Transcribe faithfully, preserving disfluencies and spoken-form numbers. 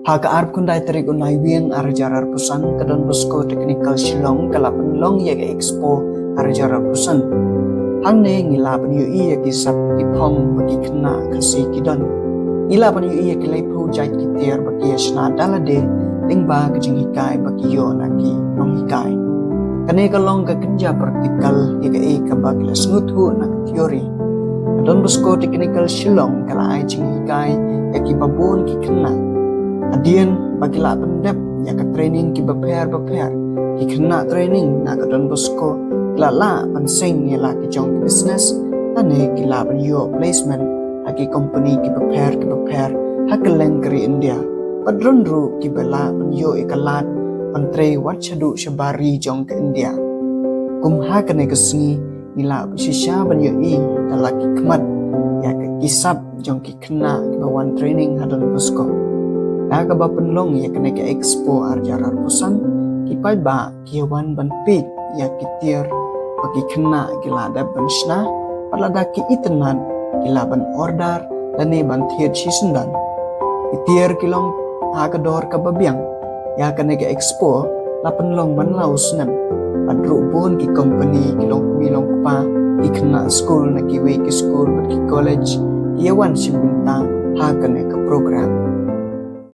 Ha ka arphew khyndai tarik u Naiwieng ar hajar arphew san, ka Don Bosco Technical Shillong ka la pynlong ïa ka Expo ar hajar arphew san. Hangne ngi la pynïohi ïa ki sap ki phong ba ki khynnah Khasi ki don. Ngi la pynïohi ïa ki laiphew jait ki tiar ba ki ïa shna da lade lyngba ka jinghikai ba ki ïoh na ki nonghikai. Kane ka long ka kynja practical ïa kaei kaba ki la sngewthuh na ka theory. Ka Don Bosco Technical Shillong ka la ai jinghikai ïa kiba bun ki khynnah. Hadien ba ki la pyndep ïa ka training kiba pher ba pher, ki khynnah training na ka Don Bosco ki la lah ban seng ïa la ki jong ki business, lane ki la ban ïoh placement ha ki company kiba pher kiba pher ha kylleng ka ri India. Bad don ruh kiba lah ban ïoh ïa ka lad ban trei wat shaduh shabar ri jong ka India. Kum ha kane ka sngi ngi la shisha ban ïohi da la ki khmat ïa ka ki sap jong ki khynnah kiba wan training ha Don Bosco. Da kaba pynlong ïa kane ka Expo ar hajar arphew san, ki paidbah ki ïa wan ban peit ïa ki tiar ba ki khynnah ki la dep ban shna, bad lada ki itynnad ki lah ban order lane ban thied shisyndon. Ki tiar ki long ha ka dor kaba biang. Ïa kane ka Expo la pynlong man la u snem. Bad ruh bun ki company, ki longkmie longkpa, ki khynnah skul na kiwei ki skul bad ki college ki ïa wan shim bynta ha kane ka program.